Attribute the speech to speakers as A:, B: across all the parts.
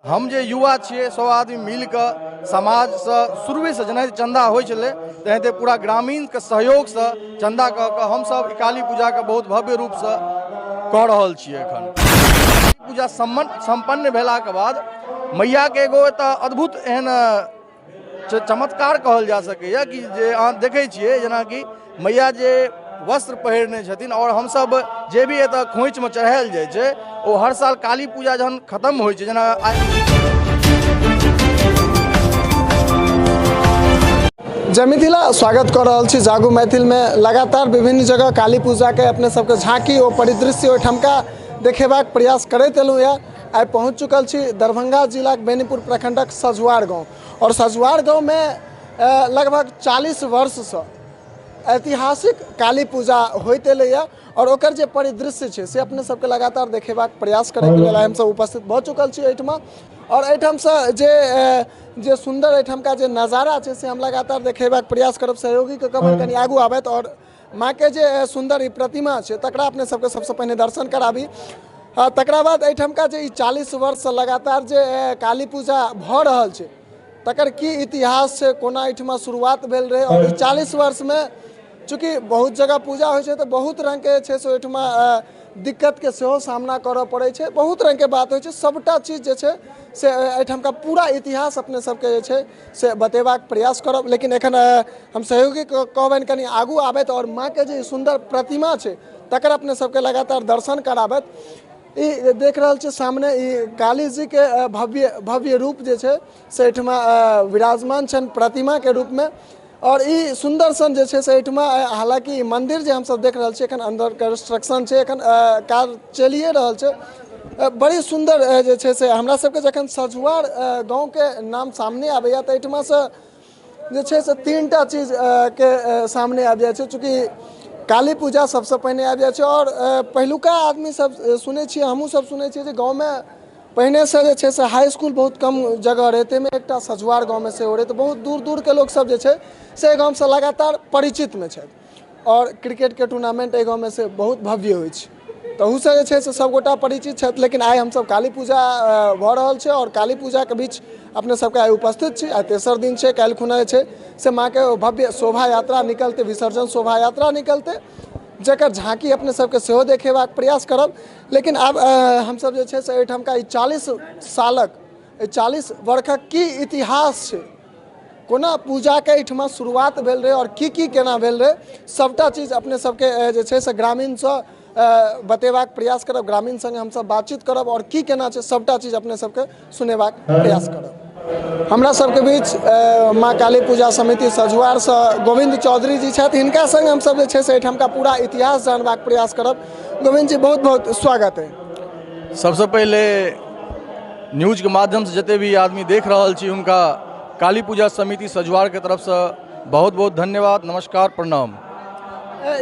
A: हम जे युवा छियै, सब आदमी मिल कऽ समाजसँ शुरुएसँ जेनाहिते चन्दा होइ छलै, तेनाहिते पूरा ग्रामीणके सहयोगसँ चन्दा कऽ कऽ हमसभ ई काली पूजाके बहुत भव्य रूपसँ कऽ रहल छियै। एखन पूजा सम्पन्न भेलाके बाद मैयाके एगो एतऽ अद्भुत एहन चमत्कार कहल जा सकैए कि जे अहाँ देखै छियै, जेनाकि मैया जे वस्त्र पहिरने छथिन आओर हमसभ जे भी एतऽ खोँइछमे चढ़ायल जाइ छै, ओ हर साल काली पूजा जहन खतम होइ छै, जेना
B: जय मिथिला, स्वागत कऽ रहल छी जागू मैथिलमे। लगातार विभिन्न जगह काली पूजाके अपने सबके झाँकी ओ परिदृश्य ओहिठामका देखेबाक प्रयास करैत एलहुँ यऽ। आइ पहुँच चुकल छी दरभंगा जिलाक बेनीपुर प्रखंडक सजुआर गाँव और सजुआर गाँवमे लगभग 40 वर्षसँ ऐतिहासिक काली पूजा होइत एलैए और ओकर जे परिदृश्य छै से अपने सबके लगातार देखेबाक प्रयास करैके लेल आइ हमसब उपस्थित भऽ चुकल छी एहिठमा। और एहिठामसँ जे जे सुन्दर एहिठामका जे नजारा छै से हम लगातार देखेबाक प्रयास करब। सहयोगीके कहबनि कनि आगू आबथि और माँके जे सुन्दर ई प्रतिमा छै तकरा अपने सबके सबसँ पहिने दर्शन कराबी। तकरा बाद एहिठामका जे ई 40 वर्षसँ लगातार जे काली पूजा भऽ रहल छै तकर की इतिहास छै, कोना एहिठमा शुरुआत भेल रहै और ई 40 वर्षमे चूँकि बहुत जगह पूजा होइ छै तऽ बहुत रङ्गके जे छै से ओहिठमा दिक्कतके सेहो सामना करऽ पड़ै छै, बहुत रङ्गके बात होइ छै। सभटा चीज जे छै से एहिठामका पूरा इतिहास अपने सबके जे छै से बतेबाक प्रयास करब। लेकिन एखन हम सहयोगीके कहबनि कनि आगू आबथि आओर माँके जे सुन्दर प्रतिमा छै तकर अपने सबके लगातार दर्शन कराबथि। ई देख रहल छी सामने ई काली जीके भव्य भव्य रूप जे छै से एहिठमा विराजमान छनि प्रतिमाके रूपमे और ई सुन्दर सन जे छै से एहिठमा। हालाँकि ई मन्दिर जे हमसब देख रहल छी एखन अंडर कंस्ट्रक्शन छै, एखन कार्य चलिए रहल छै। बड़ी सुन्दर जे छै से हमरा सबके जखन सझुआर गाँवके नाम सामने आबैए तऽ एहिठमासँ जे छै से तीनटा चीज के सामने आबि जाइ छै। चूँकि काली पूजा सबसँ पहिने आबि जाइ छै और पहिलुका आदमी सब सुनै छियै, हमहूँ सब सुनै छियै जे गाँवमे पहिनेसँ जे छै से हाई इसकुल बहुत कम जगह रहै, ताहिमे एकटा सझुआर गाँवमे सेहो रहै, तऽ बहुत दूर दूरके लोकसभ जे छै से एहि गामसँ लगातार परिचितमे छथि आओर क्रिकेटके टूर्नामेन्ट एहि गाँवमे से बहुत भव्य होइ छै, तहूसँ जे छै से सभगोटा परिचित छथि। लेकिन आइ हमसभ काली पूजा भऽ रहल छै आओर काली पूजाके बीच अपने सबके आइ उपस्थित छी। आइ तेसर दिन छै, काल्हि खुना जे छै से माँके भव्य शोभा यात्रा निकलतै, विसर्जन शोभा यात्रा निकलतै, जकर झाँकी अपने सबके सेहो देखेबाक प्रयास करब। लेकिन आब हमसब जे छै से एहिठामका ई 40 सालक, एहि 40 बरखक की इतिहास छै, कोना पूजाके एहिठमा शुरुआत भेल रहै आओर की की केना भेल रहै, सभटा चीज अपने सबके जे छै से ग्रामीणसँ बतेबाक प्रयास करब। ग्रामीण सङ्गे हमसब बातचीत करब आओर की केना छै सभटा चीज अपने सबके सुनेबाक प्रयास करब। हमरा सबके बीच माँ काली पूजा समिति सझुआरसँ गोविन्द चौधरी जी छथि, हिनका सङ्ग हमसब जे छै से एहिठामका पूरा इतिहास जानबाक प्रयास करब। गोविन्द जी, बहुत बहुत स्वागत है।
A: सबसँ पहिले न्यूजके माध्यमसँ जते भी आदमी देख रहल छी हुनका काली पूजा समिति सझुआरके तरफसँ बहुत बहुत धन्यवाद, नमस्कार, प्रणाम।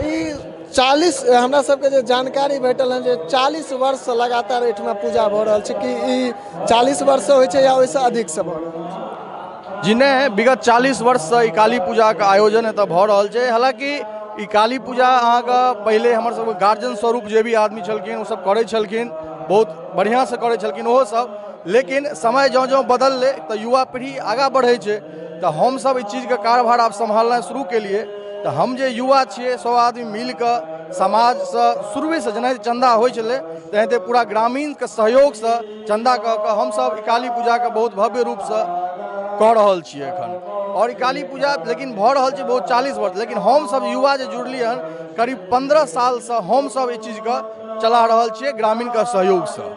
B: ई 40 हमरा सबके जे जानकारी भेटल हँ जे 40 वर्षसँ लगातार एहिठमा पूजा भऽ रहल छै, कि ई 40 वर्षसँ होइ छै या ओहिसँ अधिकसँ भऽ रहल छै?
A: जी नहि, विगत 40 वर्षसँ ई काली पूजाके आयोजन एतऽ भऽ रहल छै। हालाँकि ई काली पूजा अहाँके पहिले हमर सबके गार्जियन स्वरूप जे भी आदमी छलखिन ओ सब करै छलखिन, बहुत बढ़िआँसँ करै छलखिन ओहो सब। लेकिन समय जँ जँ बदललै तऽ युवा पीढ़ी आगाँ बढ़ै छै, तऽ हमसब एहि चीजके कारभार आब सम्हालनाइ शुरू केलियै। तऽ हम जे युवा छियै, सब आदमी मिल कऽ समाजसँ शुरुएसँ जेनाहिते चन्दा होइ छलै तेनाहिते पूरा ग्रामीणके सहयोगसँ चन्दा कऽ कऽ हमसब ई काली पूजाके बहुत भव्य रूपसँ कऽ रहल छियै एखन। आओर ई काली पूजा लेकिन भऽ रहल छै बहुत 40 वर्ष, लेकिन हमसब युवा जे जुड़लियै हन करीब 15 सालसँ हमसब एहि चीजके चला रहल छियै ग्रामीणके सहयोगसँ।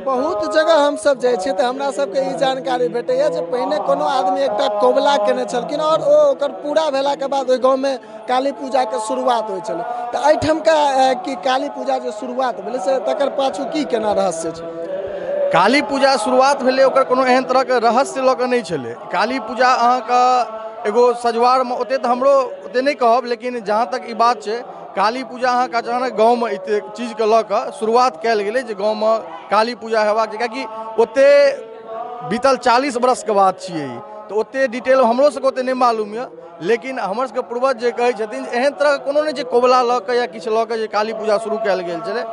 B: बहुत जगह हमसब जाइ छियै तऽ हमरा सबके ई जानकारी भेटैए जे पहिने कोनो आदमी एकटा कबुला केने छलखिन आओर ओ ओकर पूरा भेलाके बाद ओहि गाँवमे काली पूजाके शुरुआत होइ छलै। तऽ एहिठामका की काली पूजा जे शुरुआत भेलै से तकर पाछू की केना रहस्य छै?
A: काली पूजा शुरुआत भेलै ओकर कोनो एहन तरहके रहस्य लऽ कऽ नहि छलै। काली पूजा अहाँके एगो सजवारमे ओतेक तऽ हमरो ओतेक नहि कहब, लेकिन जहाँ तक ई बात छै काली पूजा अहाँके अचानक गाँवमे एतेक चीजके लऽ कऽ शुरुआत कयल गेलै जे गाँवमे काली पूजा हेबाक छै, कियाकि ओतेक बीतल 40 बरसके बात छियै ई, तऽ ओतेक डिटेल हमरो सबके ओतेक नहि मालूम यऽ। लेकिन हमर सबके पूर्वज जे कहै छथिन एहन तरहके कोनो नहि छै कबुला लऽ कऽ या किछु लऽ कऽ जे काली पूजा शुरू कयल गेल छलै।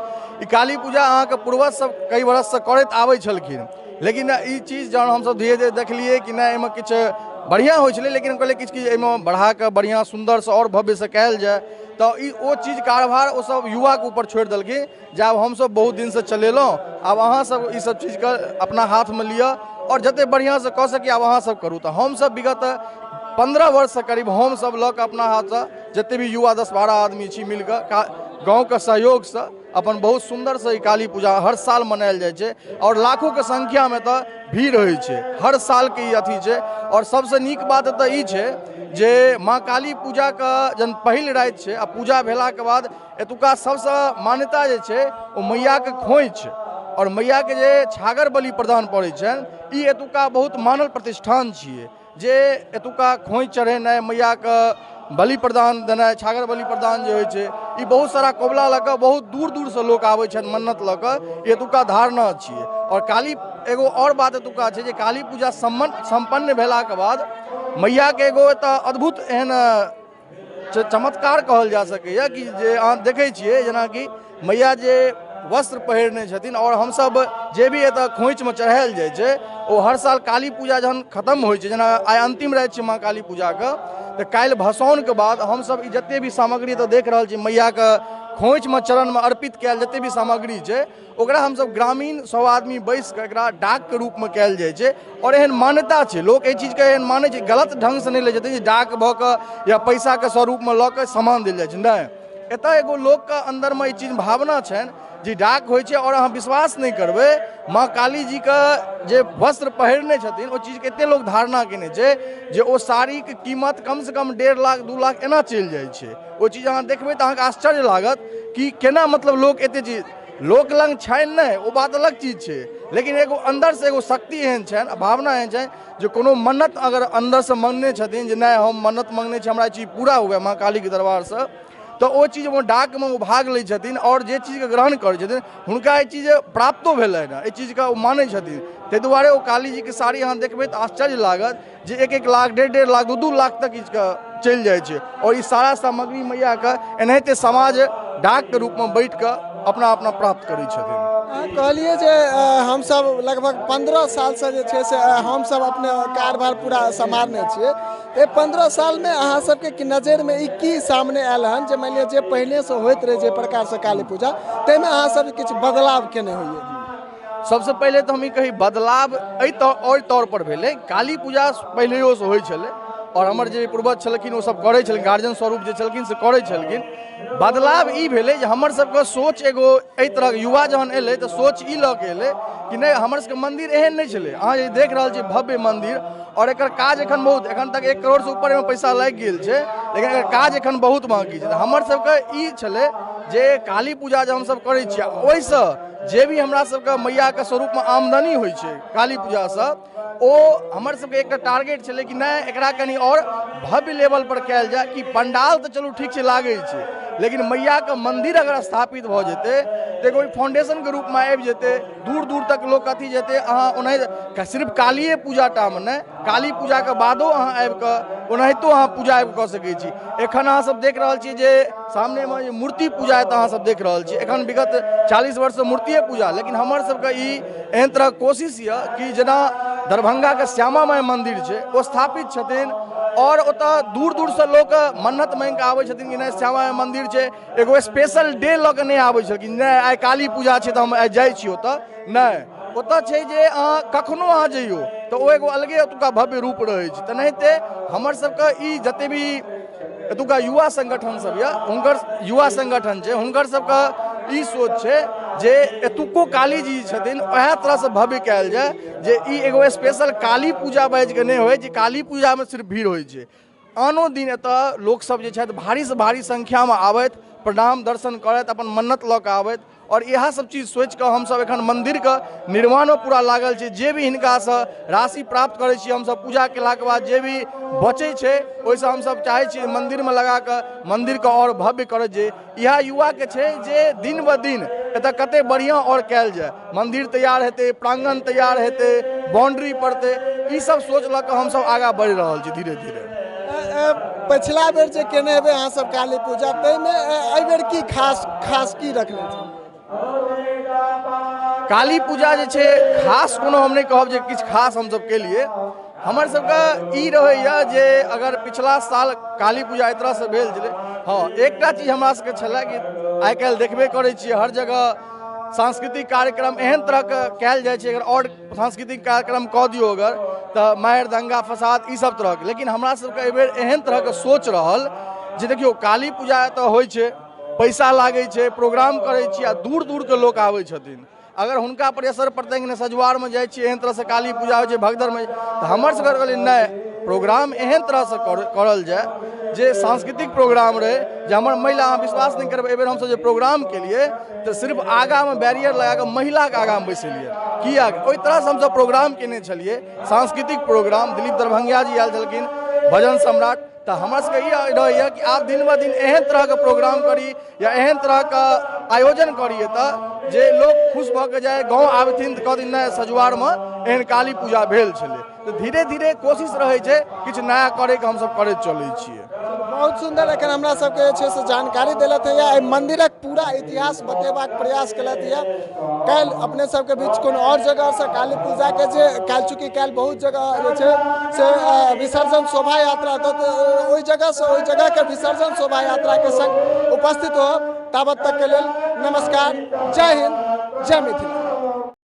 A: ई काली पूजा अहाँके पूर्वज सब कई बरससँ करैत आबै छलखिन, लेकिन ई चीज जहन हमसब धीरे धीरे देखलियै कि नहि एहिमे किछु बढ़िआँ होइ छलै, लेकिन हम कहलियै किछु किछु एहिमे बढ़ाकऽ बढ़िआँ सुन्दरसँ आओर भव्यसँ कयल जाय। तऽ ई ओ चीज कारभार ओसब युवाके ऊपर छोड़ि देलखिन जे आब हमसब बहुत दिनसँ चलेलहुँ, आब अहाँसब ई सब चीजके अपना हाथमे लिअ आओर जतेक बढ़िआँसँ कऽ सकी आब अहाँसब करू। तऽ हमसब विगत 15 वर्षसँ करीब हमसब लऽ कऽ अपना हाथसँ जतेक भी युवा 10-12 आदमी छी मिलकऽ गाँवके सहयोगसँ अपन बहुत सुन्दरसँ ई काली पूजा हर साल मनायल जाइ छै आओर लाखोके संख्यामे एतऽ भीड़ होइ छै, हर सालके ई अथी छै। आओर सबसँ नीक बात एतऽ ई छै जे माँ काली पूजाके जहन पहिल राति छै आ पूजा भेलाके बाद एतुका सबसँ मान्यता जे छै ओ मैयाके खोँइछ आओर मैयाके जे छागर बलि प्रदान पड़ै छनि, ई एतुका बहुत मानल प्रतिष्ठान छियै जे एतुका खोँइछ चढ़ेनाइ, मैयाके बलि प्रदान देनाइ, छागर बलि प्रदान जे होइ छै, ई बहुत सारा कबुला लऽ कऽ बहुत दूर दूरसँ लोक आबै छथि मन्नत लऽ कऽ, ई एतुका धारणा छियै। आओर काली एगो आओर बात एतुका छै जे काली पूजा सम्पन्न भेलाके बाद मैयाके एगो एतऽ अद्भुत एहन चमत्कार कहल जा सकैए कि जे अहाँ देखै छियै जेनाकि मैया जे वस्त्र पहिरने छथिन आओर हमसब जे भी एतऽ खोँइछमे चढ़ायल जाइ छै ओ हर साल काली पूजा जहन खतम होइ छै, जेना आइ अन्तिम राति छै माँ काली पूजाके, तऽ काल्हि भसाउनके बाद हमसब ई जते भी सामग्री एतऽ देख रहल छी मैयाके खोँइछमे चरणमे अर्पित कयल जते भी सामग्री छै ओकरा हमसब ग्रामीण सब आदमी बैस कऽ एकरा डाकके रूपमे कयल जाइ छै। आओर एहन मान्यता छै, लोक एहि चीजके एहन मानै छै, गलत ढङ्गसँ नहि लै छथिन जे डाक भऽ कऽ या पैसाके स्वरूपमे लऽ कऽ सामान देल जाइ छै, नहि, एतऽ एगो लोकके अन्दरमे ई चीज भावना छनि जे डाक होइ छै। आओर अहाँ विश्वास नहि करबै, माँ काली जीके जे वस्त्र पहिरने छथिन ओ चीजके एते लोक धारणा केने छै जे ओ साड़ीके कीमत कमसँ कम 1.5 लाख 2 लाख एना चलि जाइ छै। ओ चीज अहाँ देखबै तऽ अहाँके आश्चर्य लागत कि केना मतलब लोक एते चीज लोक लग छनि नहि, ओ बात अलग चीज छै, लेकिन एगो अन्दरसँ एगो शक्ति एहन छनि आ भावना एहन छनि जे कोनो मन्नत अगर अन्दरसँ मङ्गने छथिन जे नहि हम मन्नत मङ्गने छी हमरा ई चीज पूरा हुए माँ कालीके दरबारसँ, तऽ ओ चीज ओ डाकमे ओ भाग लै छथिन आओर जे चीजके ग्रहण करै छथिन हुनका ई चीज प्राप्तो भेलनि हँ, एहि चीजके ओ मानै छथिन। ताहि दुआरे ओ काली जीके साड़ी अहाँ देखबै तऽ आश्चर्य लागत जे 1-1 लाख 1.5-1.5 लाख 2-2 लाख तक इसके चलि जाइ छै। आओर ई सारा सामग्री मैयाके एनाहिते समाज डाकके रूपमे बैठिकऽ अपना अपना प्राप्त करै छथिन।
B: अहाँ कहलियै जे हमसब लगभग 15 सालसँ जे छै से हमसब अपने कारभार पूरा सम्हारने छियै, तऽ 15 सालमे अहाँ सबके की नजरिमे ई की सामने आयल हन जे मानि लिअ जे पहिनेसँ होइत रहै जे प्रकारसँ काली पूजा ताहिमे अहाँ सब किछु बदलाव केने होइए?
A: सबसँ पहिले तऽ हम ई कही बदलाव एहि तौर तौर पर भेलै, काली पूजा पहिलेयोसँ होइ छलै आओर हमर जे पूर्वज छलखिन ओ सब करै छलखिन, गार्जियन स्वरूप जे छलखिन से करै छलखिन। बदलाव ई भेलै जे हमर सबके सोच एगो एहि तरहक युवा जहन एलै तऽ सोच ई लऽ के एलै कि नहि हमर सबके मन्दिर एहन नहि छलै, अहाँ जे देख रहल छी भव्य मन्दिर आओर एकर काज एखन बहुत, एखन तक 1 करोड़सँ ऊपर एहिमे पैसा लागि गेल छै, लेकिन एकर काज एखन बहुत बाँकी छै। तऽ हमर सबके ई छलै जे काली पूजा जे हमसब करै छियै ओहिसँ जे भी हमरा सबके मैयाके स्वरूपमे आमदनी होइ छै काली पूजासँ, ओ हमर सबके एकटा टारगेट छलै कि नहि एकरा कनि आओर भव्य लेवल पर कयल जाय कि पंडाल तऽ चलू ठीक छै लागै छै, लेकिन मैयाके मन्दिर अगर स्थापित भऽ जेतै तऽ एगो फाउंडेशनके रूपमे आबि जेतै, दूर दूर तक लोक अथी जेतै। अहाँ ओनाहि सिर्फ कालिए पूजा टामे नहि, काली पूजाके बादो अहाँ आबिकऽ ओनाहितो अहाँ पूजा आबि कऽ सकै छी। एखन अहाँ सब देख रहल छी जे सामनेमे जे मूर्ति पूजा एतऽ अहाँ सब देख रहल छी, एखन विगत 40 वर्षसँ मूर्तिए पूजा, लेकिन हमर सबके ई एहन तरहक कोशिश यऽ कि जेना दरभंगाके श्यामा माइ मन्दिर छै ओ स्थापित छथिन आओर ओतऽ दूर दूरसँ लोक मन्नत माँगि कऽ आबै छथिन कि नहि श्यामा माइ मन्दिर छै, एगो स्पेशल डे लऽ कऽ नहि आबै छलखिन, नहि आइ काली पूजा छै तऽ हम आइ जाइ छी ओतऽ, नहि, ओतऽ छै जे अहाँ कखनो अहाँ जइयौ तऽ ओ एगो अलगे ओतुका भव्य रूप रहै छै। तेनाहिते हमर सबके ई जते भी एतुका युवा संगठन सब यऽ, हुनकर युवा संगठन छै, हुनकर सबके ई सोच छै जे एतुको काली जी छथिन वएह तरहसँ भव्य कयल जाय जे ई एगो स्पेशल काली पूजा बाजिके नहि होइ जे काली पूजामे सिर्फ भीड़ होइ छै, आनो दिन एतऽ लोकसब जे छथि भारीसँ भारी संख्यामे आबथि, प्रणाम दर्शन करथि, अपन मन्नत लऽ कऽ आबथि। आओर इएह सब चीज सोचिकऽ हमसब एखन मन्दिरके निर्माणमे पूरा लागल छी। जे भी हिनकासँ राशि प्राप्त करै छी हमसब पूजा केलाके बाद जे भी बचै छै ओहिसँ हमसब चाहै छी मन्दिरमे लगाकऽ मन्दिरके आओर भव्य करैत जे इएह युवाके छै जे दिन ब दिन एतऽ कते बढ़िआँ आओर कयल जाय, मन्दिर तैयार हेतै, प्राङ्गण तैयार हेतै, बाउंड्री पड़तै, ई सब सोच लऽ कऽ हमसब आगाँ बढ़ि रहल छी धीरे धीरे।
B: पछिला बेर जे केने हेबै अहाँ सब काली पूजा ताहिमे एहि बेर की खास खास की रखने छी?
A: काली पूजा जे छै, खास कोनो हम नहि कहब जे किछु खास हमसब केलियै। हमर सबके ई रहैए जे अगर पिछला साल काली पूजा एहि तरहसँ भेल छलै। हँ, एकटा चीज हमरा सबके छलए कि आइ काल्हि देखबे करै छियै, हर जगह सांस्कृतिक कार्यक्रम एहन तरहके कयल जाइ छै, अगर आओर सांस्कृतिक कार्यक्रम कऽ दियौ अगर तऽ मारि दंगा फसाद ई सब तरहके। लेकिन हमरा सबके एहिबेर एहन तरहके सोच रहल जे देखियौ, काली पूजा एतऽ होइ छै, पैसा लागै छै, प्रोग्राम करै छी आ दूर दूरके लोक आबै छथिन। अगर हुनका पर असर पड़तनि कि नहि, सजुआरमे जाइ छियै, एहन तरहसँ काली पूजा होइ छै, भगदड़मे, तऽ हमर सबके कहलियै नहि, प्रोग्राम एहन तरहसँ करल जाय जे सांस्कृतिक प्रोग्राम रहै, जे हमर महिला, अहाँ विश्वास नहि करबै, एहिबेर हमसब जे प्रोग्राम केलियै तऽ सिर्फ आगाँमे बैरियर लगा कऽ महिलाके आगाँमे बैसेलियै। किया? ओहि तरहसँ हमसब प्रोग्राम केने छलियै, सांस्कृतिक प्रोग्राम। दिलीप दरभंगिया जी आयल छलखिन, भजन सम्राट। तऽ हमर सबके ई रहैए कि आब दिन ब दिन एहन तरहके प्रोग्राम करी या एहन तरहके आयोजन करी एतऽ जे लोक खुश भऽ के जाय, गाँव आबथिन तऽ कहथिन नहि, सजुआरमे एहन काली पूजा भेल छलै। तऽ धीरे धीरे कोशिश रहै छै किछु नया करैके, हमसब करैत चलै छियै।
B: बहुत सुन्दर एखन हमरा सबके जे छै से जानकारी देलथि यऽ, एहि मन्दिरक पूरा इतिहास बतेबाक प्रयास केलथि यऽ। काल्हि अपने सबके बीच कोनो आओर जगहसँ काली पूजाके जे काल्हि, चूँकि काल्हि बहुत जगह जे छै से विसर्जन शोभा यात्रा होतै, तऽ ओहि जगहसँ ओहि जगहके विसर्जन शोभा यात्राके संग उपस्थित होब। ताबत तकके लेल नमस्कार, जय हिन्द, जय मिथिला।